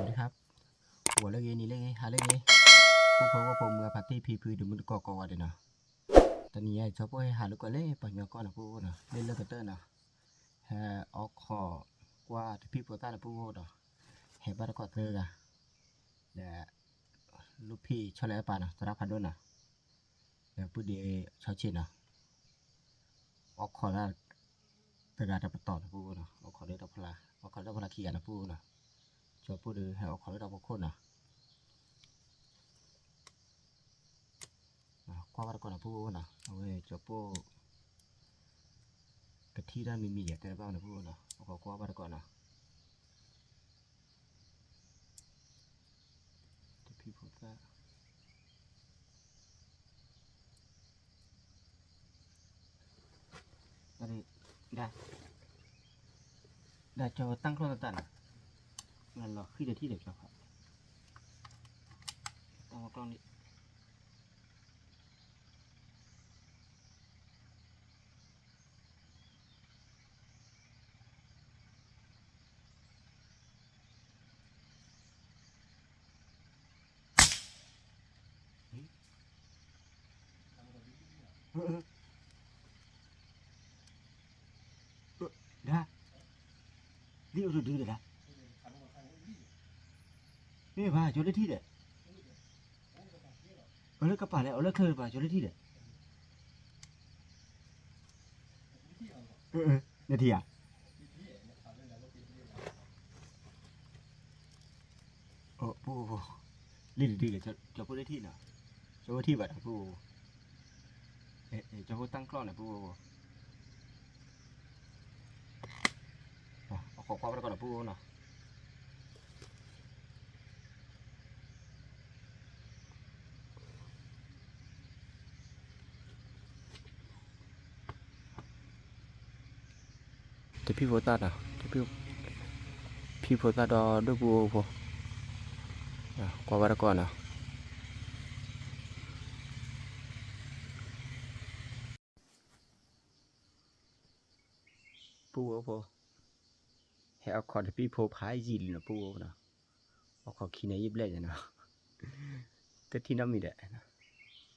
สวัสดีครับ ဂီၤလၢအဂ့ၤ နံၤလၢအဂ့ၤ ဟါလၢအဂ့ၤ ပှၤဖိဝဲၢ်ဖိမုၢ်အဖါတံၢ်ဖံဖု တမုၢ်တကိးကိးဂၤဒဲးနီၤ, တနံၤအံၤ ကၠီပိၢ်ဟဲဟးလိာ်ကွဲလၢပှၤကညီကီၢ်နီၤ ပှၤဖိနီၤ လၢလၢကတၢၢ်နီၤ, ဟဲအိးခိးကွၢ်တဖံဖိသၣ်နီၤ ပှၤဖိနီၤ, ဟဲဘၣ်တကိးသၢဂၤ, ဒီး လူဖံဆီလဲၣ်အပၢ်နီၤ သရၣ်ဖးဒိၣ်နီၤ, ဒီးပုၢ်ဒ့ဆီဆ့ၣ်နီၤ, အိးခိးဒၣ်တဂၤတပတီၢ်နီၤ ပှၤဖိနီၤ, အိးခိးဒၣ်တဖျါ အိးခိးဒၣ်တဖျါခံဂၤနီၤ ပှၤဖိနီၤ, ကၠီပိၢ်ဒီးဟဲအိးခိးဒၣ်တၢ်ဖိခိၣ်နီၤ, ကွၢ်ဘၣ်တကိးနီၤ ပှၤဖိနီၤ, အဝဲကၠီပိၢ် ကထံၣ်တၢ်မံၤမံၤယဲၢ်တဲတဘၣ်နီၤ ပှၤဖိနီၤ, အိးခိးကွၢ်ဘၣ်တကိးနီၤ, တဖံဖိသၣ် ဒၣ် ဒၣ်ကၠီတၢ်ကျီၢ်တၢ်နီၤ, လီၤဃံၢ်ဒီးထံၣ်ဒီးကၠီဖး တၢ်ကျီၢ်န့ၣ် ဒၣ် လံၣ်အိၣ်တဒုဒီးဒၣ်, မ့ၢ်ဘၣ် ကၠီလၢထံၣ်ဒီး, အလၢကပၤလဲၣ် အလၢချၢတပၤ ကၠီလၢထံၣ်ဒီး, နထံၣ်ဧါ ပှၤဖိ, လံၣ်တဒုဒီး ကၠီဖိလၢထံၣ်နီၤ, ကၠီဖိထံၣ်ဘၣ်ဒီး ပှၤဖိ, ကၠီဖိတၢ်ကျီၢ်န့ၣ် ပှၤဖိ, အိးခိးကွၢ်ဘၣ်တကိးနီၤ ပှၤဖိနီၤ. တဖံဖိသၣ်ဒီး တဖံ, ဖံဖိသၣ်ဒီးဒိၣ်ပှၤဖိ, ကွၢ်ဘၣ်တကိးနီၤ. ပှၤဖိ, ဟဲအိးခိးတဖံဖိဖးယံာ်လံနီၤ ပှၤဖိနီၤ, အိးခိးခံန့ၣ်ယံာ်ဘျဲၣ်ညါနီၤ, တထံၣ်နီတမံၤဒီး,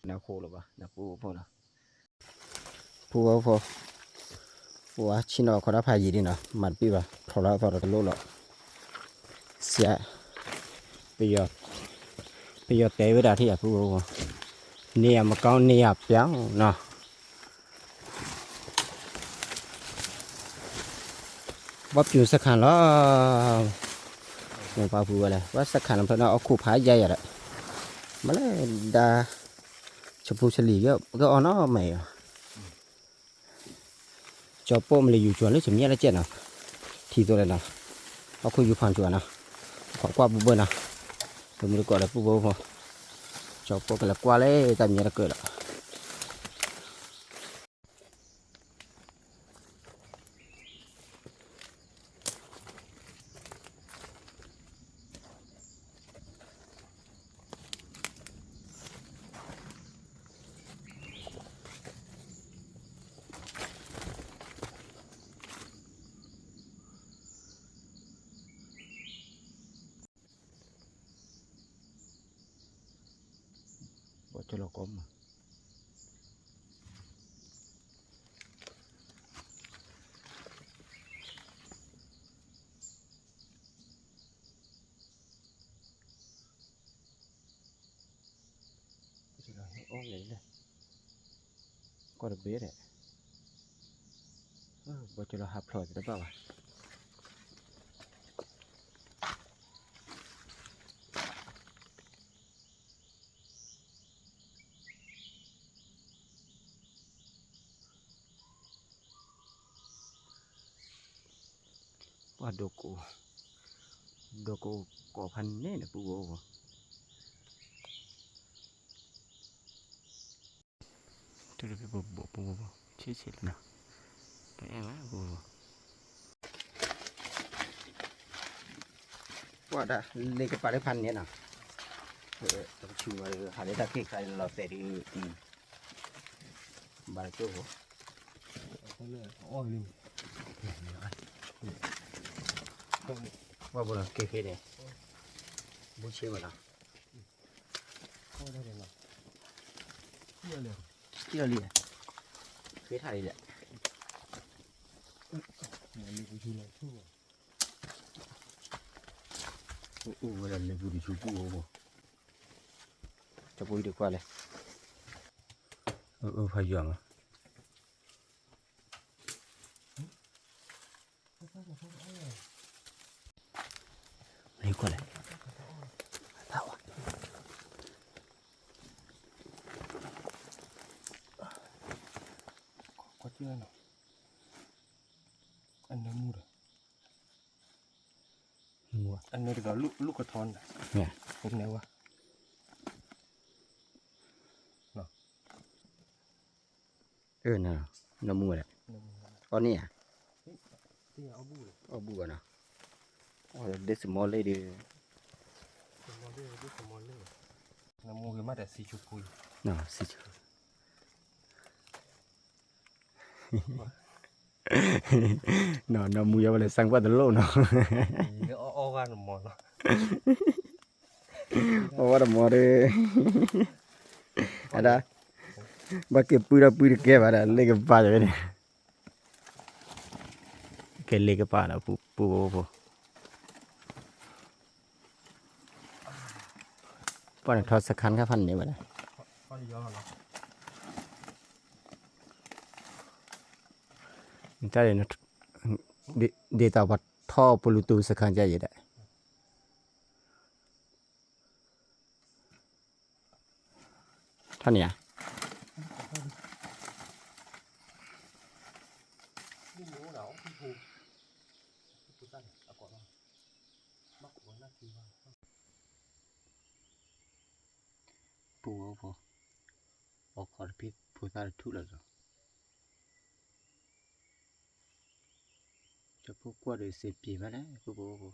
နဃိလီၤဘၣ် ပှၤဖိနီၤ. ပှၤဖိ, ပှၤဆ့ၣ်နီၤအိးခိးတၢ်ဖးယံာ်လံနီၤ မၤတပ့ၢ်ဘၣ် ဖျိးလၢအသီဒီးတလိၣ်လီၤ. စံး, ပယီၤတဲဝဲဒၣ်ထံၣ်ယၤ ပှၤဖိ, နေရာမကောင်း နေရာပြောင်းနီၤ. ဘၣ်ပျူၤစခါလီၤ, ပှၤပူၤဝဲလဲၣ် ဘၣ်စခါနီၤ ဖဲန့ၣ် အိၣ်ခိးဖးယံာ်ယၤဒီး, မ့ၢ်လၢဒါ, ဆပူဆလံၤ ကအိၣ်နီတမံၤအံၤ, ကၠီပိၢ်မ့ၢ်လၢယူၤကၠီၤလၢကမံၤလၢကဲနီၤ, ထံသိးလဲၣ်နီၤ, အိၣ်ခိးယူၤဖးကၠီၤနီၤ, အိၣ်ခိးကွၢ်ပူၤဘၢနီၤ, တမုၢ်တကိးဒီးပှၤဖိ, ကၠီပိၢ်ကလဲၤကွၢ်လၢတၢ်မံၤတကၢၢ်ဒီး ဘီကလီၤကီမး အီၣ်လဲၣ်လဲၣ်, ကီၢ်တဘ့ၣ်ဒီး, ဘီကလီၤဟးဖျိးတဘၣ်ဘၣ်. ပှၤဒိကိး, ဒိကိးကိးဖးန့ၣ်န့ၣ် ပူၤဝဲ, တဘိးပူၤ ဆ့ဆ့လီၤနီၤ, တအဲၣ်ဘၣ်ပူၤ ပှၤဒၣ်လ့ကပၤလၢဖးန့ၣ်နီၤ, တကဆူၣ်ဝဲ ဟးလၢတၢ်ခ့ခါလီၤသဲးဒုး, ဘၣ်တကၠိၢ်ဖိ, အီၣ်လံ, ပှၤဘိးလီၤက့ၤဃ့န့ၣ်, ဘိဆ့ဝဲလီၤ, ကံၣ်လီၤလံ, ဃ့ထီၣ်လံဒီး, အိၣ်ဝဲဒၣ်လၢပူၤတဆူပူၤ, ကၠီပူၤအံၤတကွၢ်လဲၣ်, အၢ ဖးယွၤမး မ့ၢ်ကွၢ်လဲၣ်, အသးဝါ, ကွၢ်, အနၢမူဒီး, အနၢတကး လူၢ်ကထီန့ၣ်, နဲဝဲ, အၢ နၢမူဝဲဒၣ်, အီၣ်န့ၢ်ဧါ, အီၣ်ဘူၣ်ဘၣ်နီၤ, ဒ့စမီလ့ဒီး, နၢမူဂ့ၤမးတၢ်စံးဆူပူၤ, နီၢ်နီၢ်မူယၤဝဲလၢ စၢ်ကွၢ်တလိၣ်နီၤ, အီၣ်ဝဲတမီၤဒီး, အဒၣ်, ဘၣ်က့ၤပုၢ်ဒီးပုၢ်တကဲဘၣ်ဒီး လ့ၣ်ကပၤယၤဝဲန့ၣ်, ကဲလ့ၣ်ကပၤဒီး ပူဖိ, ပှၤန့ၣ်ထီၣ်စခါခါဖးန့ၣ်ဝဲဒၣ်, တၢ်, ဒ်သိးပှၤထီၣ်ပလူတူစခါယဲယဲဒၣ်, ထီၣ်န့ၣ်ဧါ, ပူဖိ, အိၣ်ခိးတဖံးဖိသၣ်တထူၣ်လီၤဒီး ကၠီဖိကွၢ်ဒီးစ့ပျ့ၤမးလဲၣ် ပူဖိ,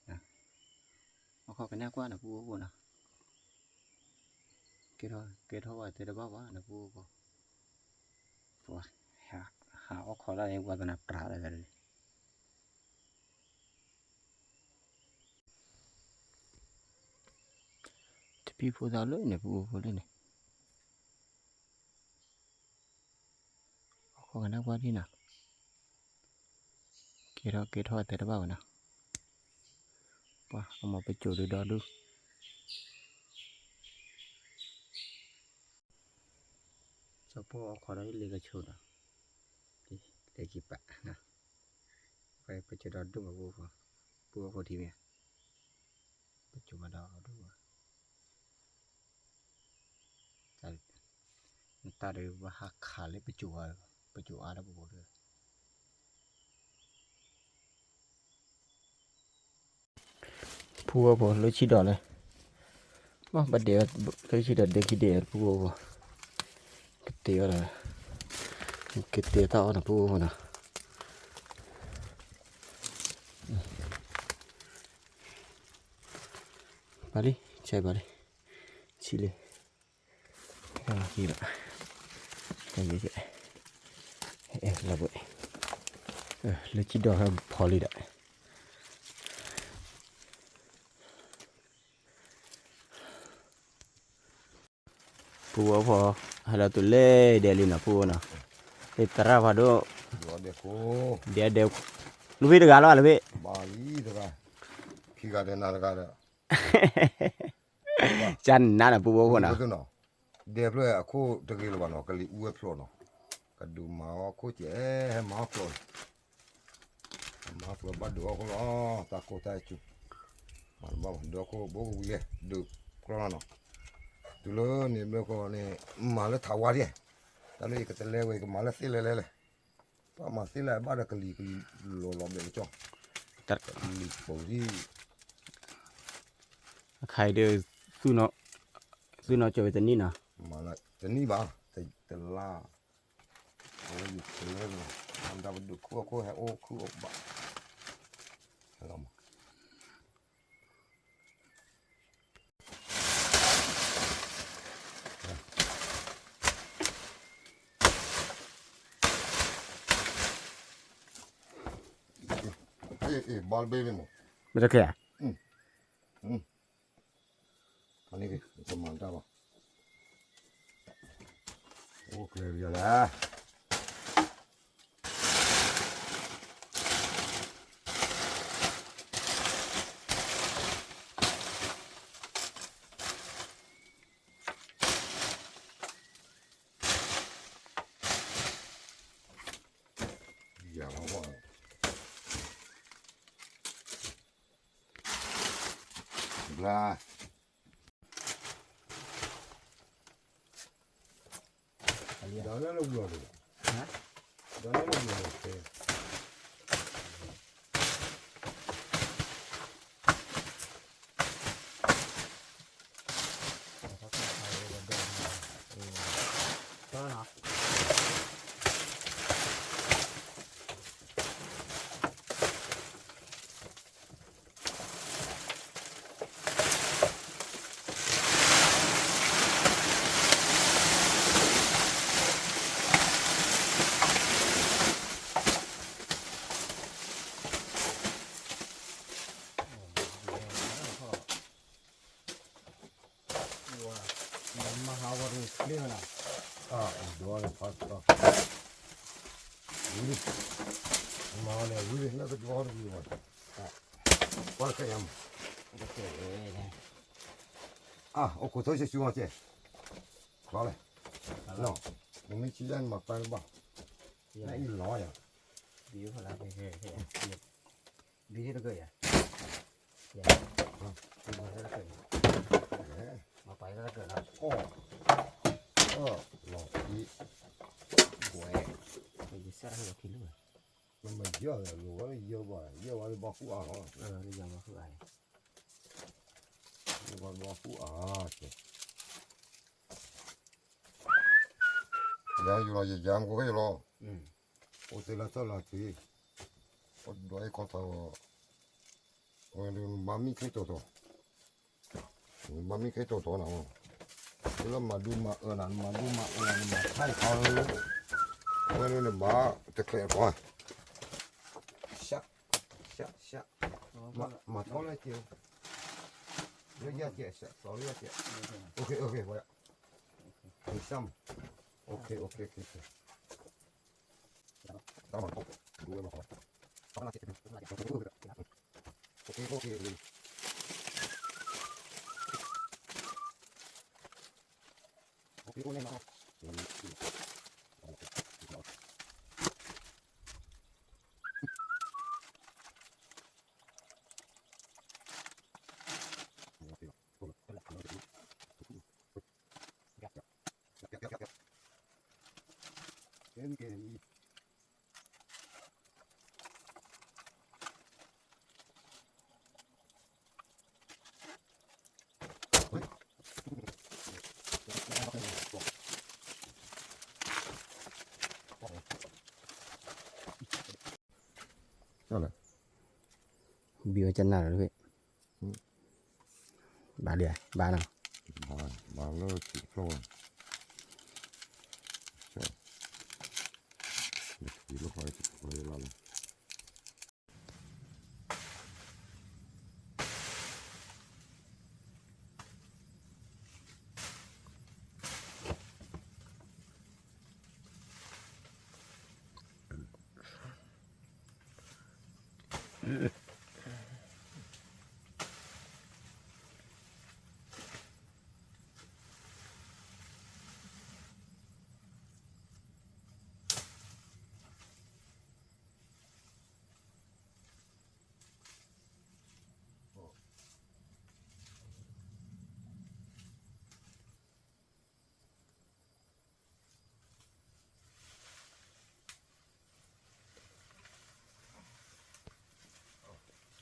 အိၣ်ခိးကနၣ်ကွၢ်နီၤ ပူဖိနီၤ, ကဲထီၣ်ဝဲတဲတဘၣ်ဘၣ်နီၤ ပူဖိ, ပှၤ, ဟးအိၣ်ခိးဒၣ်ဝဲသနာ်ပျၢ်လၢၤ တဖံးဖိသၣ်လၢန့ၣ် ပူဖိလၢန့ၣ်, အိၣ်ခိးကနၣ်ကွၢ်ဒံနီၤ, ကဲထီၣ်ကဲထီၣ်တဲတဘၣ်ဝဲနီၤ, ပှၤအမၤပစိာ်ဒုဒီဒူၣ်, ကၠီဖိအိၣ်ခိးဒီးလ့ၣ်ကဆိဒီး, လ့ၣ်ကံပာ်, ပစိာ်ဒီဒူၣ်မး ပူဖိ, ပူဖိထံၣ်မ့ၢ်, ပစိာ်မးဒီဒူၣ်မး နတၢ်ဒီးဘၣ်ဟးခးလၢပစိာ်အါ, ပစိာ်အါလၢပပူၤဒီး, ပူဖိလၢဆံဒီးလဲၣ်, ဘၣ်ဒဲး, လၢဆံဒီးဒဲခံဒဲးပူဖိ, ကတဲအီၤဒီး, ကတဲတၢ်အီၣ်နီၤ ပူဖိနီၤ, ဘၣ်လံ, ဆဲးဘၣ်လံ, ဆံလံ, ဟံၣ်ဘၣ်, လၢဆံဒီးဟဲဖီလံဒီး ပူဖိ, ဟဲလီၤတုၤလၢဒဲးလံနီၤ ပူဖိနီၤ, လၢသရၣ်ဖးဒိၣ်, ဒဲးဒဲး, လူၤဖံးတဂၤလီၤလၢဖံး, ခံဂၤဒီးနၤတဂၤဒီး, ကနၤနီၤ ပူဖိနီၤ, ဒဲးဖျၢၣ်အခိၣ်တဂ့ၤလၢၤဘၣ်နီၤ ကလံၤအူဝဲဖျိးနီၤ, ကဒုးမၤအီၣ်ခိၣ်ကဲ ဟဲမၤအီၣ်ဖျိး မၤဖျိးဘၣ်ဒုးအီၣ်ခိၣ်လီၤ, တၢ်ကိၢ်တၢ်စူၤ, မၤတဘၣ်ဘၣ် ဒုးအီၣ်ခိၣ်ဘိကဝံၤလဲၣ် ဒုးကျီလီၤနီၤ, တုၤလၢန့ၣ်ဘျီဃီန့ၣ် မၤလၢထးဝါဒ်, တၢ်လၢယကတလဲဝဲ ယကမၤလၢသ့လဲၣ်လဲၣ်လဲၣ်, ပှၤမၤသ့လဲၣ်ဘၣ်ဒီးကလံၤကလံၤလီၤလီၤဘဲကကၠီ, ကလံၤပိာ်ဒ် အခါအံၤဒီး သုနီၢ်ကၠီဝဲတနံၣ်နီၤ, တနံၣ်ဘၣ်, တလါ, အဝဲယတလဲဘၣ်, အမတၤပဒုးခိၣ်အခိၣ်ဟဲအိၣ်ခုၣ်အိၣ်ဘၣ်, ဟဲလီၤမး ဘၣ်တကဲဧါ, ဖန့ၣ်က့ၤ ကမၤတၢ်ဘၣ်, အိၣ်ကျဲၤယၤလဲၣ်. ယၤလီၤဘၣ်, ဘျါ ဒီးလၢလၢပျီၤန့ၣ်, ဒီးလၢလၢပျီၤန့ၣ်, မၤန့ၣ်ဝံၤန့ၣ် လၢကဒွီတဝံၤဝဲ, ကွၢ်ခဲယမး, အအိၣ်ခိးထိၣ်ဆူၣ်ဆူၣ်အီၤကဲ, ချီလဲၣ်, နမ့ၢ်ဆံးယါနမၤပၢ်တဘၣ်, နအံၤလီၤယၤ, ဘံၣ်တကၢၢ်ယၤ, မၤပၢ်တကၢၢ်, လီၤ, ယဆၢထၢၣ်လီၤခံလၢ, နမ့ၢ်ယၢ်လၢၤဝဲလၢယၢ်ဘၣ်, ယၢ်ဝဲလၢဘီဃုအါလီၤ, ယၢ်ဝဲလၢဘီဃုအါကဲ ယၤယိာ်လီၤ ယယၤမ့ၢ်ကဲယိာ်လီၤ, အိၣ်သ့လၢသီလၢသ့, အိၣ်ဒွးအံၤခီသး, ဝဲဒၣ်မၤမံခဲတီတီ, မၤမံခဲတီတီနၤ, လၢမၤဒူမၤအၢနၤ နမၤဒူမၤအၢနၤ နမၤဖးအံၤခီ, ဝဲဒၣ်နမၤတချဲးအပှၤ, ရှး, ရှး, ရှး, မၤထီလၢက့ၤ, လၢယဲကဲး, သီလၢယဲကဲး, အိၣ်ခ့ အိၣ်ခ့, ဝဲ, နစၢ်မး, အိၣ်ခ့ အိၣ်ခ့ ခ့ခ့ ဘံၣ်ဝဲကနၣ်လီၤတဖ့ၣ်, ဘၣ်ဒံး, ဘၣ်နီၤ, ဘၣ်လၢထံဖျိ, လၢလီၤလီၤ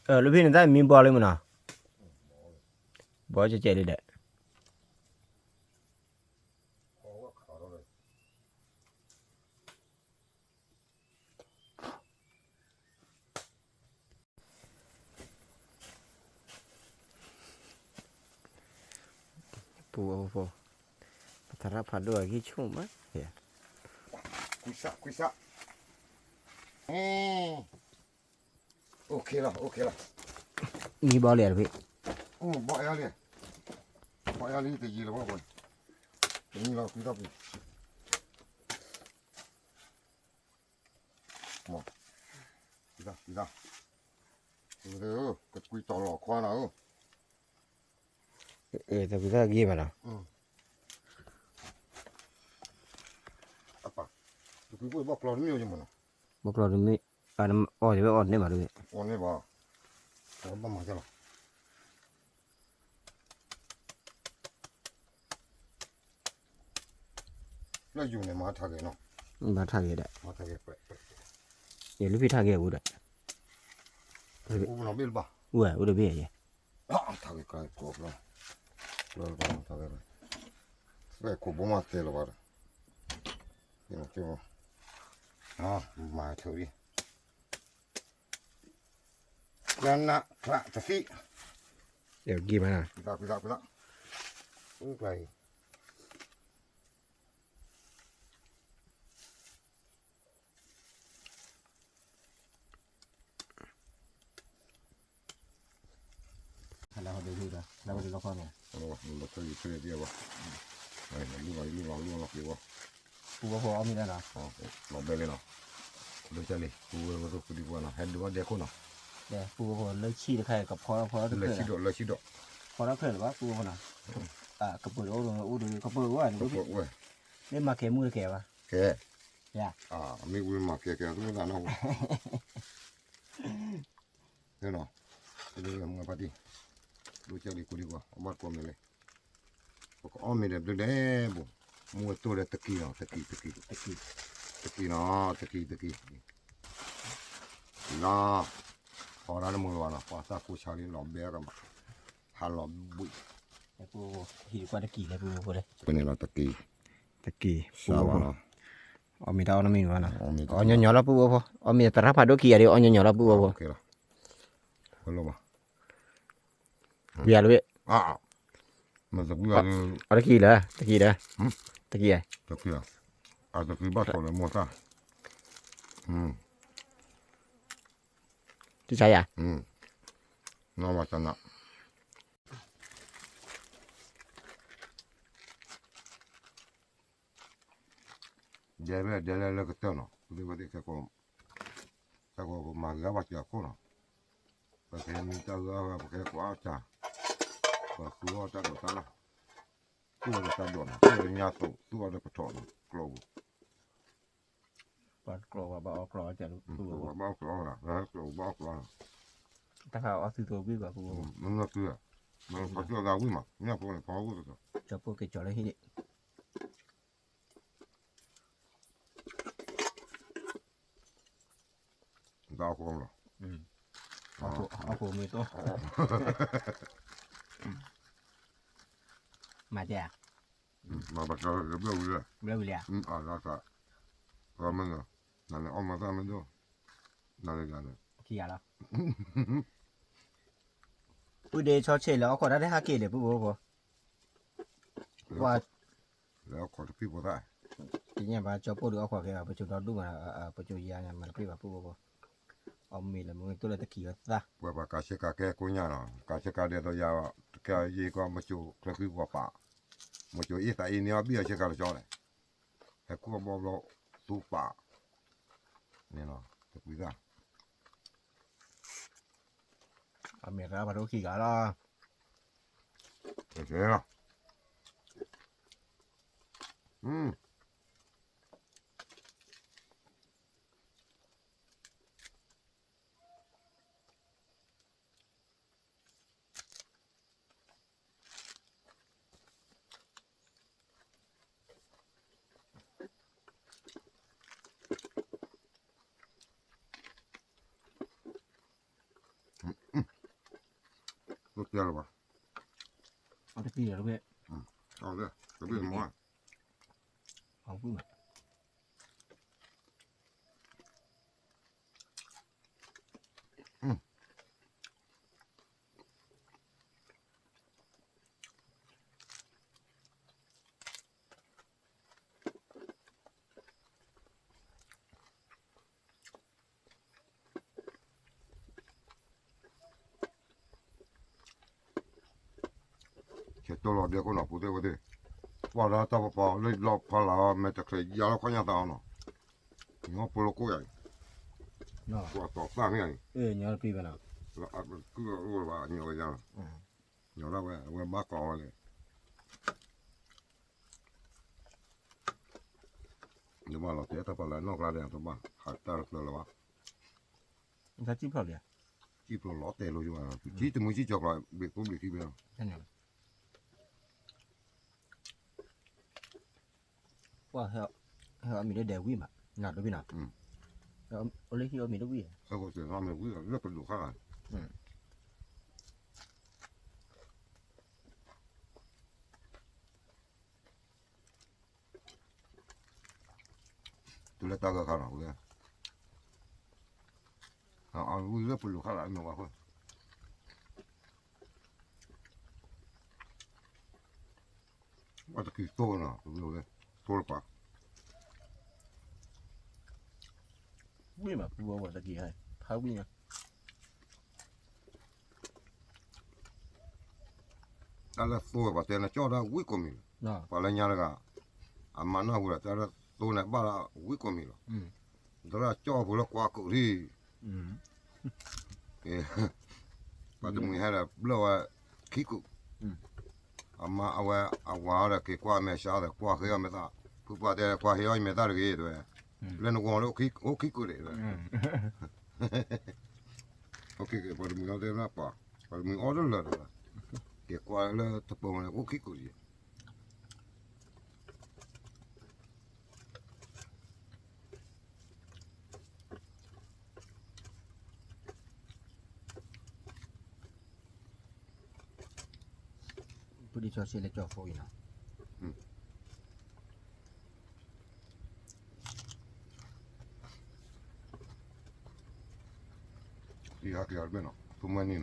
လၢဖဲန့ၣ်တၢ်မံဘီလံမနီၤ, ဘီကဲကဲလံဒီး ပူၤအဖိ, ပသရၣ်ဖးဒိၣ်အဂံၢ်ဆူၣ်မး, ကွံစး, ကွံစး, အိၣ်ခ့လီၤ, အိၣ်ခ့လီၤ, မံဘီလံတဖ့ၣ်, အိၣ်ဘီၣ်အဲၣ်လံ, ဘီၣ်အဲၣ်လံတယံၤလၢၤဘၣ်ပှၤ, တယံၤလီၤကွံာ်ထီၣ်ပူၤ, မ့ၢ်, ကွံာ်ထီၣ်, ကွံာ်ထီၣ်, ကကွံာ်တီၤလီၤခွါနၤဧၢ, တကွံာ်ထီၣ်ဂ့ၤဘၣ်နီၤ, တကွံာ်ဘီၣ်ကျီတမ့ၢ်မ့ၢ်နီၤ, ဘီၣ်ကျီတမ့ၢ်, အီၣ်ယဝဲအီၣ်န့ၢ်ဘၣ်တဝဲ, အီၣ်န့ၢ်ဘၣ်, ဘၣ်မၤကလီၤ လၢယိၤန့ၣ်မၤထါဂဲၤနီၤ, မၤထါဂဲၤဒၣ်, ယလူၢ်ဖံထါဂဲၤအူဒီး, အိၣ်ဘၣ်, အိၣ်ဒီးဘ့ၣ်ယဲ, ထါဂဲၤကျါကျိၤကျါ, ကျိၤကျါထါဂဲၤ, ခိၣ်ဘိမၤသဲလီၤဘၣ်ဒီး, မၤထၢလံ လၢနးဖျးတသံၣ်, ယဂံၢ်မး, ကွံာ်သး, ကွံာ်သး, ကွံာ်သး, အူကျါအံၤ, လၢဟီဒုးဟူဒီး လၢဟီဒုးလီၤခီန့ၣ်, လီၤခီယထၢၣ်ယသ့ၣ်ဘၣ်, လူလီၤလူလီၤလူလီၤက့ၤဘၣ်, ပူဖိအီၣ်မ့ၤဒၣ်နီၤ, လီၤဘဲလံနီၤ, ဒိၣ်ကၢ်လံ ပူဝဲပူဖိဒံပူနီၤ ဟဲဒုးဘၣ်ဒဲခိၣ်နီၤ, ပူဖိလၢဆံၣ်တခါအံၤကဖီထီၣ်ဖီထီၣ်တကၢၢ်, လၢဆံၣ်ဒိၣ်, ဖီထီၣ်ခဲလၢာ်ဘၣ်ပူဖိနီၤ, ကပၢၤတအိၣ်ဒီးအိၣ်ဒီးကပၢၤဝဲန့ၣ်, မ့ၢ်မၤကဲမူတကဲဘၣ်, ကဲ, မ့ၢ်ဝံၤမၤကဲကဲ တမ့ၢ်သးနီၤ, နီၤ, မ့ၢ်ပၢ်တံၢ်, ဒိၣ်ကၢ်လံ ကိးဒံကွၢ် အဘၣ်ကိးမ့ၢ်လဲၣ်, ပကအီၣ်မ့ၤဒီးဘျၢဒဲးဘိ, မူဝဲတိၢ်ဒီးတကံၢ်နီၤ တကံၢ် တကံၢ်, တကံၢ်နီၤ တကံၢ် တကံၢ်, လီၤ, ဖီဒၣ်တမုာ်လၢၤဘၣ်နီၤ ပှၤသၣ်ကိၢ်ဆါလံလီၤဘဲကမး, ဟးလီၤဘှံး, ဟံၣ်ကွၢ်တကံၢ်လဲၣ်ပူဖိလဲၣ်, ပန့ၣ်လီၤတကံၢ်, တကံၢ်, စၢ်ဘၣ်နီၤ, အီၣ်မ့ၤတၢ်အီၣ်နီတမံၤဘၣ်နီၤ, အီၣ်ညီညီလီၤပူဖိဖိ, အီၣ်မ့ၤသရၣ်ဖးဒိၣ်ခံဂၤဒီး အီၣ်ညီညီလီၤပူဖိဖိ, ဝဲလီၤဘၣ် ကွံာ်အါလၢဝဲ, မ့ၢ်တကွံာ်အါလၢ, အတကံၢ်လၢ, တကံၢ်လၢ, တကံၢ်, အတကံၢ်ဘၣ်တီၤလၢမိၢ်သၣ်, တၢ်ဆါယၤ, နီၢ်မၤတနး, ဒဲလၢဒဲလၢလၢကတၢၢ်နီၤ ပသ့ၣ်ဝဲသ့ၣ်ခဲကိး, ခဲကိးပမၤဂ့ၤအါဘၣ်စၢၤအခိၣ်နီၤ, ပကဟဲမံတၢ်ဂ့ၤအါဘၣ် ပကဟဲကွၢ်အီၣ်တၢ်, ပသူအီၣ်တၢ်ဒိးတၢ်လီၤ, သူၣ်အီၣ်ဒီးတၢ်ဒိးနီၤ သူၣ်အီၣ်ဒီးညါသိး သူၣ်အီၣ်ဒီးကထီၣ်နီၤ ကျိပူၤ, ကျိပူၤဘၣ်အီၣ်ကျိ, ကျိပူၤဘၣ်အီၣ်ကျိနီၤ, ကျိပူၤဘၣ်အီၣ်ကျိနီၤ, တၢ်ခါအီၣ်သုသိဘံၣ်ဘၣ်ပူ, မ့ၢ်နသု, မ့ၢ်ဖီကၠီသးဝံၣ်မး မ့ၢ်ဖိန့ၣ်ဖီဝံၣ်ကစီၤ, ကၠီဖိက့ၤကၠီလၢဟံၣ်န့ၣ် တၢ်အီၣ်ခိၣ်လီၤ, အီၣ်ခိၣ်မ့ၢ်တီ, မၤတဲ, မၤဘၣ်ကဘျၢဝံၤလဲၣ်, ဘျၢဝံၤလဲၣ်, အါ, မ့ၢ်, နန့ၣ်အီၣ်မၤသၣ်မ့ၢ်ဒိၣ်, နန့ၣ်, ခံဂၤလီၤ, ပုၢ်ဒ့ဆီဆ့လၢအီၣ်ခိၣ်တၢ်ဒဲးဟးက့ၤလဲၣ် ပုၢ်ဖိဖိ လဲၤအီၣ်ခိးတပံၢ်ဖိသၣ်, တညါဘၣ်ကၠီပိၢ်ဒုးအီၣ်ခိးက့ၤဘၣ် ပစိၤဒီဒူၣ်မး, ပစိၤယၤန့ၣ် မၤတပှဲၤဘၣ်ပုၢ်ဖိဖိ, အီၣ်မ့ၤလၢမ့ၢ်တိၢ်လၢတကံၢ်အသၣ်, ပှၤပှၤကၤဆ့ကၤကဲကိညါနီၤ ကၤဆ့ကၤဒဲးသိးယၤ, တကဲယကီၢ်ပစိၤချၢဃံကွၢ်ပာ်, မစိၤအ့ၣ်သးအ့ၣ်န့ၢ်အီၣ်ဘံၣ်အဆ့ကၤတကၠီလဲၣ်, ဟဲကူၣ်အီၣ်ဘီဘျီသူပာ်, န့ၣ်လီၤ တကွံသၣ် အမ့ၢ်တၢ်ဖးဒိၣ်ခံဂၤလီၤ, လီၤ, တကံၢ်လီၤဘၣ်, အတကံၢ်လီၤတဘ့ၣ်, အတကံၢ်မ့ၢ်, အီၣ်ဖုၣ်မး တကံၢ်လီၤဘၣ်, ဆဲးကၠီလီၤဒဲခိၣ်နီၤ ဖိသ့ၣ်ဝဲသ့ၣ်, ကွၢ်ဒီးတၢ်ပပီၤလၢလီၤဖီလာ်အီၤ မဲာ်တချုးယါလီၤခီညါသးအီၤနီၤ, ညီဖိလၢကိးယၤအံၤ, ကွၢ်တီၤသၣ်မ့ၢ်အံၤ, ကုၢ်အိၣ်ဘၣ်ညီဝဲယါလီၤ, ညီဒၣ်ဝဲ အဝဲဘၣ်ကီးဝဲလဲၣ်, ယဘၣ်လီၤတဲတၢ်ပီၤလၢနီၢ်ကျါဒီး တဘၣ်ဟးတၢ်တဖျၢၣ်လၢၤဘၣ်, စံၣ်ဖျိးလီၤတဲာ်လိၤယါ, စံၣ်ဖျိးလီၤတဲာ်လိၤယါ, ပထံတမှံစံၣ်ကၠီၤကျီး ဘ့ၣ်ကိးဘ့ၣ်ခံဘ့ၣ်လီၤ ပှၤဟဲအီၣ်မ့ၤလၢဒဲးဝံၣ်မး, နၤတဝံၣ်နီၤ, အိၣ်လၢဟံၣ်အီၣ်မ့ၤတဝံၣ်, လၢပဒိၣ်ခါဂၤ, တုၤလၢတၢ်ဂၤခါနီၤ, ဝံၤလၢပဒိၣ်ခါဂၤမ့ၢ်ဝဲဃိ ဝဲတကံၢ်သိနီၤ, သိလၢပှၤ, ဝံၣ်မး ပူဝဲဝဲတကံၢ်ဟဲ, ဖးဝံၣ်ညါ, တၢ်လၢသိပှၤတဲနကၠီၣ်ဒၣ်ဝံၣ်ကိးမံၤလီၤ, ပှၤလၢညါတဂၤ, အမါနၢ်ဟူဒီး တၢ်လၢသိန့ၣ်ဘၣ်လၢဝံၣ်ကိးမံၤလီၤ, တၢ်လၢကၠီၣ်ဖိလၢကွၢ်ကုာ်လံ ပှၤတမှံၤဟဲဒီးဘျၢၣ်ဝဲခံကုာ်, အမါအဝဲအဝၤဒီးက့ၤကွၢ်မဲာ်ဆါဒီးကွၢ်ဃ့အီၣ်မဲာ်သၣ်, ဖုပှၢ်တဲကွၢ်ဃ့အီၣ်မဲာ်သၣ်တဂ့ၤတဲဝဲ, လၢနဂီၤလၢအိၣ်ခံကုာ်ဒံးတဲဝဲ, ပှၤတမှံၤအီၣ်တဲနၢ်ပှၤ, ပှၤတမှံၤအီၣ်တလၢာ်ဒီး, က့ၤကွၢ်လၢတပၢၤန့ၣ်အိၣ်ခံကုာ်ဒံး ပဒံစီဆှံလၢကၠီဖိအံၤနီၤ, အံၤဟဲက့ၤအီၤတဘ့ၣ်နီၤ, သူမှဲနံၤနီၤ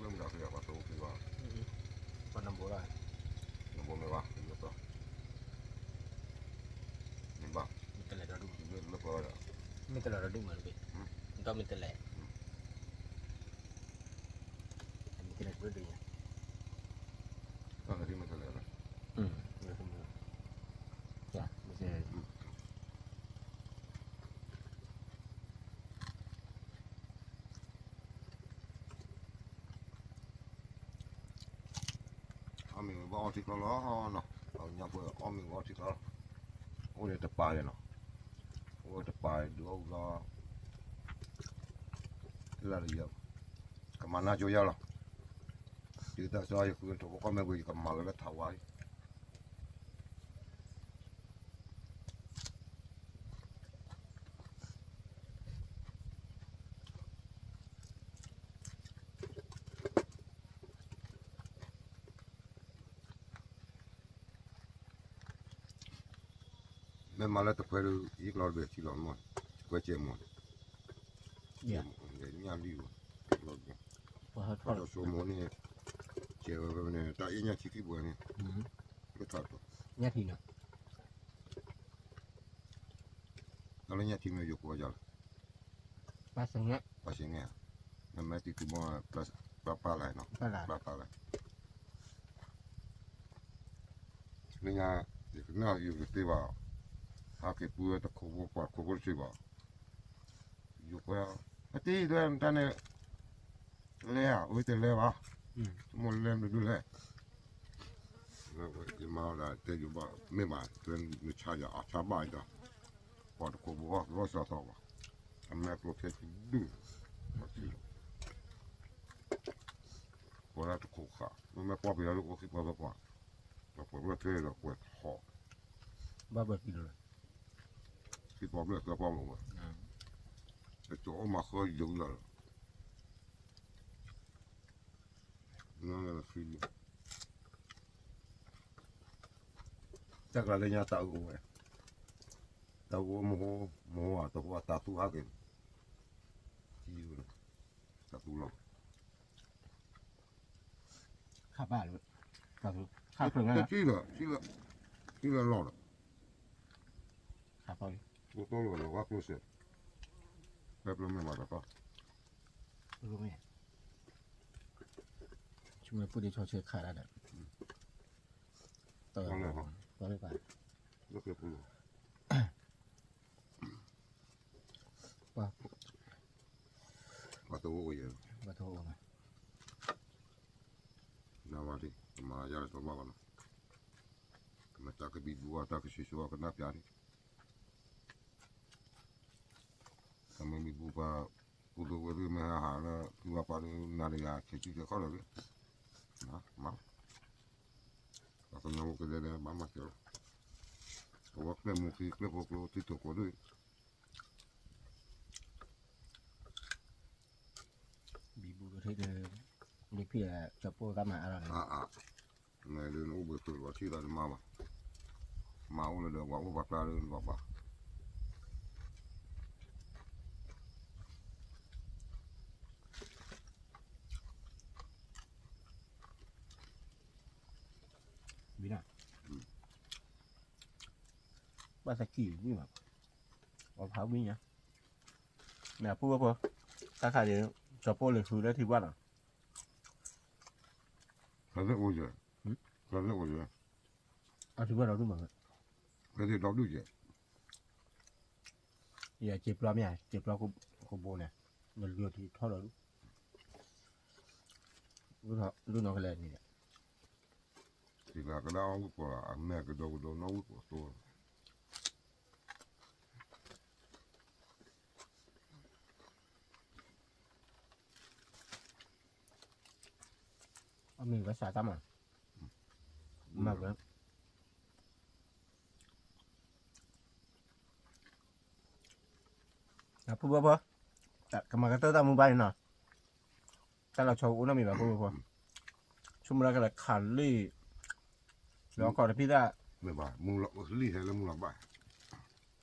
မ့ၢ်မတၤကယၤပှၤသိက့ၤဘၣ်, ပှၤနဘိလၢ, နဘိမ့ၢ်ဘၣ်, မ့ၢ်ဘၣ်, မ့ၢ်တလဲၤဒီးဒူၣ်, မ့ၢ်တလဲၤဒီး, မ့ၢ်တလဲၤဒီးဒူၣ်မးတဘ့ၣ်, ဒီးမ့ၢ်တလဲၤ, မ့ၢ်တလဲၤဒီးဒူၣ်ညါ, မ့ၢ်တလဲၤ, မ့ၢ်တလဲၤ အီၣ်မ့ၤဝဲဘၣ်အီထံကျီလီၤနီၤ, အညါပှဲၤအီၣ်မ့ၤဝဲအီထံကျီလီၤ, အိၣ်ဒီးတပၤယဲနီၤ, အိၣ်တပၤဒုးအီၣ်ဝံၤလီၤ, လၢယဲ, ကမၤနၢ်ကၠိယဲလီၤ, ဒ်တၢ်စီယဃုထီၣ်ဖိကီၢ်မဲာ်ဘၣ် ယကမၤလီၤလၢထးဝါလံ မ့ၢ်မၤလၢတခွဲးဒီး ယကျီတဘ့ၣ်ထံလီၤမး, ကွဲးကဲမး, ညၣ်လံဝဲ, ကျီတဘ့ၣ်, ပှၤဆိမိၣ်န့ၣ်, ကဲဝဲန့ၣ် တၢ်အ့ၣ်ညၣ်ထံခံပှဲၤန့ၣ်, လၢထီၣ်တီၤ, တၢ်လၢညၣ်ထံမ့ၢ်ယိၤကိးယၤလီၤ ပှၤစ့ၣ်န့ၣ်, နမ့ၢ်တံၤကူမီၢ်, ပျၢ်ပျၢ်လဲၣ်နီၤ, ပျၢ်ပျၢ်လဲၣ်, လၢညါ, ယကနၣ်ယကသ့ဘၣ်, ဟးက့ၤပူဝဲတခိးဖိပှၤခိးဖိတစ့ၢ်ဘၣ်, ယိၤခွဲ, အတံၤဒွဲၣ်တၢ်န့ၣ်, လဲၤဧါ, အိၣ်တလဲၤဘၣ်, မိၢ်လဲၤမနုၤဒုလဲၣ် ယမၤအီၤဒၣ်တဲယိၤဘၣ် မ့ၢ်ဘၣ် တဲနဆါယၤအဆါဘၣ်အံၤဒီး, ပှၤတခိးဖိဂီၢ်စီၤသီဘၣ်, အမဲာ်ကျိၤထဲတဒူၣ်, ပှၤလၢတခိးခး မ့မ့ၢ်ပှၢ်ပယီၤလၢအိၣ်ခံပှၤသီပှၢ်, ဒီးပှၤဘျၢၣ်ထွဲဒီးကွဲးထီၣ်, ဘၣ်ဘၣ်ကံၤလီၤ, ခံပှၤဘျၢၣ်သၢပှၢ်မ့ၢ်ဝဲ, တကၠီၤအိၣ်မၤဃၢယိၤလီၤ တၢ်ကျါလၢညါတၢ်အုးအိၣ်ဝဲ, တၢ်အုးအိၣ်မဟိ, မဟိဧါ တဟိဧါ တၢ်သူဟးက့ၤ, တၢ်သူလီၤ, ခါဘၣ်လၢ ခါဖျိ ထံလီၤ ထံလီၤ ထံလီၤလီၤဒီး ခါဖျိလီၤ ဝါကျိစဲး ပဲပျိမ့ၢ်ဘၣ်တၢ် ပျိမ့ၢ် ဆိမိၣ်ပူၤဒ်ဆီဆဲခါဒၣ်ဒီး တၢ်လၢပၢ် ပှၤ ပှၤသဝီအိၣ်ယဲၢ် ပှၤသဝီအိၣ် နဝၤဒံး ကမၤယါလၢတဘၣ်ဘၣ်နီၤ ကမၤတၢ်ကဘံဘူအီၤ တၢ်ကဆှီဆှီအီၤ ကနၣ်ပျးဒံး ကမၤမံၤဘူပှၤ ပူၤဒိဝဲဒ်မ့ၢ်ဟးဟးလၢ ဖုဝါပှၤဒ်နၤတဂၤ ဆဲးစုတဲခီလီၤက့ၤ မၤ ပှၤကညီဖိကဒဲဒဲ ဘၣ်မၤစၢၤလီၤ အဝဲကျဲမူၤဃံ ကျဲဖိကျိ ထံထိၣ်ကိးဒ် ဘံဘူကထံၣ်ဒီး လ့ဖံၣ် ကၠီပိၢ်တၢ်မၤအါထီၣ်န့ၣ် အါအါ နဒုးနအိၣ်ဘှံးဃုာ်လီၤထံၣ်သးတမါဘၣ် မၤအိၣ်လၢဒီး ပှၤအိၣ်ပှၤကျါလၢနဘၣ်ဘၣ် ဘံနၤ ဘၣ်သးကံၢ်ဝံၣ်မး အီဖးဝံၣ်ညါ မ့ၢ်အပူၤဝဲဖိ တၢ်ခါဒံး ကၠီပိၢ်လၢဃုလၢထံဘၣ်နီၤ ဖဲသ့ၣ်အိၣ်ယဲၢ် ဖဲသ့ၣ်အိၣ်ယဲၢ် အထံဘၣ်ဒီဒူၣ်မး ဖဲသ့ၣ်ဒီဒူၣ်ယဲၢ် ယဲၢ်စ့ပျီမ့ၢ် စ့ပျီခိၣ်ဘိန့ၣ် နလုၢ်ထံထီၣ်ဒီဒူၣ် ဒူၣ်နီၢ်ကလဲၣ်န့ၣ် စံးလၢကဒါအီၣ်ဝံၣ်ပှၤ အမဲာ်ကဒိကဒိနီၢ်ဝံၣ်ပှၤသိ အမ့ၢ်ဝဲစးတၢ်မး မၤဝဲ ဖိဖိဖိ ကမၤကတၢၢ်တၢ်မူဘၣ်အံၤနီၤ တၢ်လီၤဆီအိၣ်နီတမံၤဘၣ်ဖိဖိဖိ ဆိကမိၣ်ဒၣ်ကလဲၤခးလံာ် လီၤခီၣ်တဖံးတၢ် မ့ၢ်ဘၣ် မူလီၤလံာ်ဟဲလၢမူလီၤဘၣ်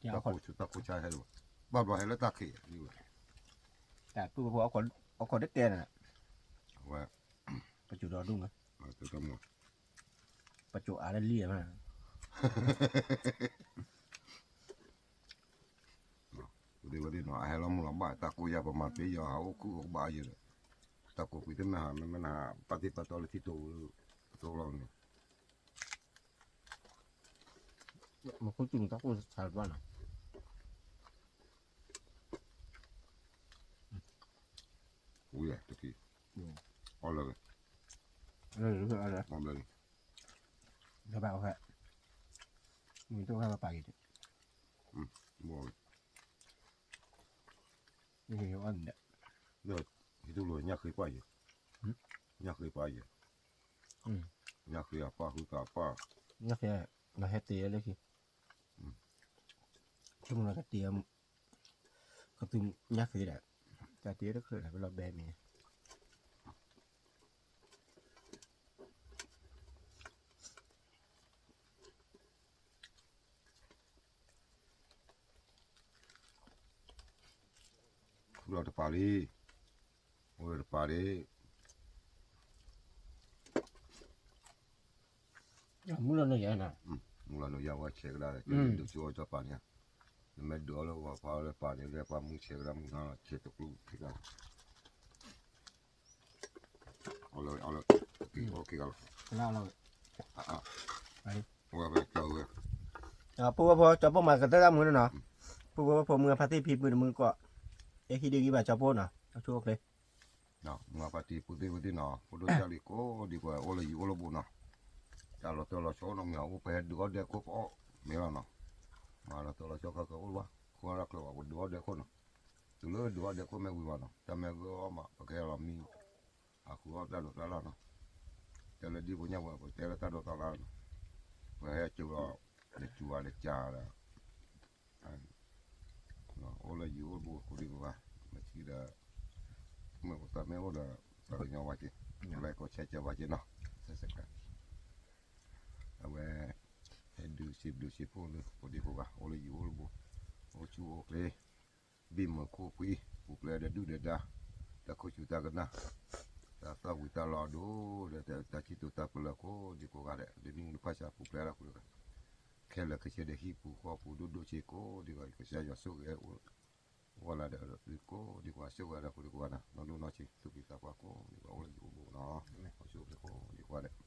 တၢ်ခိၣ်ဆူၣ်တၢ်ခိၣ်ဆါဟဲလီၤ ဘၣ်ဘျီဟဲလၢတၢ်ခံး တၢ်ဖိဖိ အခိၣ်တကဲန့ၣ် အဝဲ ပစိာ်ဒီဒူၣ်မး ပစိာ်အါလၢလံာ်မး ဝဲဒ်ဝဲဒ်နီၤ အဟဲလီၤမူလီၤဘၣ် တၢ်ကိးယၤပမၤပ့ၤယီၤ ဟးအိၣ်ခုၣ်အိၣ်ကဘၣ်ယဲၢ်ဒီး တၢ်ကိးကွံာ်တမ့ၢ်ဟး မ့မ့ၢ်နဟး ပာ်တ့ၢ်ပာ်တီလၢထံတိၤ တိၤလီၤန့ၣ် မ့ၢ်ခိၣ်တူၢ်တၢ်ကိၢ်ဆါတဘၣ်နီၤ ဝံၤတက့ၢ် အီၣ်လၢၤဝဲ အီၣ်လၢၤ ဒီးဘၣ်အီၣ်ဖဲ မ့ၢ်တအိၣ်ဖဲပပာ်က့ၤ ဘၣ်ဝဲ ဟံၣ်တူၢ်လိာ်ညၣ်ဃ့ပၢ်ယဲၢ် ညၣ်ဃ့ပၢ်ယဲၢ် ညၣ်ဃ့အပၢ်ဃုသးပၢ် ညၣ်ဃ့ လီၤဟဲတ့ၢ်လၢခံ ဆိကမိၣ်လီၤကတ့ၢ် ကသူညၣ်ဃ့ဒီး တၢ်တ့ၢ်တချုးဒီး ပလီၤဘဲမ့ၢ် ခူၣ်လီၤတပၤလံ အိၣ်လၢတပၤလံ မူလီၤနိာ်ယၤနီၤ မူလီၤနိာ်ယၤဝဲဆဲးကဒါ ဒုးဆူအီၣ်တပၤန့ၣ် နမ့ၢ်ဒုးအီၣ်လၢပှၤဖးလၢပၤန့ၣ် လၢပှၤမူဆဲးကဒါမူနီၤ ဆဲးတကျူခံဂၤလီၤ အီၣ်လၢ အီၣ်လၢ ကက့ၤအီၣ်ခံဂၤလီၤ အဝဲဖဲကဝဲ ဖိဝဲဖိ ကၠီပိၢ်မၤကတၢၢ်တၢ်မူန့ၣ်နီၤ ဖိဝဲဖိမုၢ်ဖါတံၢ်ဖံပုၢ်တမုၢ်ကီး အဲၣ်ဟံၣ်ဒ့ဂံၢ်ဘၣ်ကၠီပိၢ်နီၤ အဆိအချ့ မုၢ်ဖါတံၢ်ပုၢ်သ့ၣ်ဝဲသ့ၣ်နီၤ ဖိဒိၣ်ကၢ်လံၤကိးဒံးပှၤအိၣ်လၢယံၤအိၣ်လၢဘူးနီၤ တၢ်လီၤတၢ်လီၤဆီအိၣ်နီတမံၤ အိၣ်ပဟဲဒုးအီၣ်ဒဲခိၣ်ပအီၣ်မ့ၢ်လီၤနီၤ မၤလီၤတၢ်လီၤဆီခဲကအိၣ်ဘၣ် ခိၣ်အီၣ်တၢ်ချၢဘၣ် ပဒုးအီၣ်ဒဲခိၣ်နီၤ တုၤလၢဒုးအီၣ်ဒဲခိၣ်မ့ၢ်ဝံၤဘၣ်နီၤ တၢ်မ့ၢ်ဂ့ၤအီၣ်မး ပကဟဲလီၤမံ အဃုအီၣ်တၢ်ဒိးတၢ်လၢ်နီၤ တဲလၢဒ်ဖိညါဝဲ ပတဲလၢတၢ်ဒိးတၢ်လၢ်နီၤ ပဟဲကၠိလီၤ နစူၤဝဲနကၢ်ဒီး အိၣ်လၢယံၤအိၣ်ဘူးကိးဒံးဘၣ် မ့ၢ်ထံဒီး မ့ၢ်ပသးမ့ၢ်အိၣ်ဒီး ပှၤကညီဝဲက့ၤ like ကိး share ကၢဘၣ်က့ၤနီၤ subscribe အဝဲ ဟဲဒုးစံးဘျုးစံးဖှိၣ်လၢ ကိးဒံးဘၣ် အိၣ်လၢယံၤအိၣ်ဘူး အိၣ်ဆူၣ်အိၣ်ချ့ ဘံၣ်မုာ်ခိၣ်ဖှံ ပူၤဖျဲးဒီးဒုၣ်ဒီးဒါ တၢ်ခိၣ်ဆူၣ်တၢ်ကနၣ် တၢ်သၣ်ဝံၤတၢ်လီၢ်အဒိၣ်ဒီး တၢ်စံၣ်တိၤတၢ်ပလၢၤကိးဒံကိးဂၤဒဲး ဒ်နံၣ်နုၢ်ဖးဆါပူၤဖျဲးလီၤဃုာ်တဂၤ ခဲလၢာ်ခဲဆ့ဒီးဟံၣ်ပူၤဃီပူၤဒိၣ်ဒိၣ်ဆ့ကိးဒံဂၤ ကစၢ်ယွၤဆိၣ်ဂ့ၤအိၣ် ဝဲလၢဒီးကိးဒံကိးဂၤ ဆိၣ်ဂ့ၤဒီးဃုာ်ဒံကိးဂၤနီၤ နီၢ်ဒိၣ်နီၢ်ဆံး သူၣ်က့သးပှၢ်ကိးဒံကိးဂၤ အိၣ်လၢယအိၣ်ဘူးနီၤ ဆိၣ်ဂ့ၤကိးဒံကိးဂၤဒဲး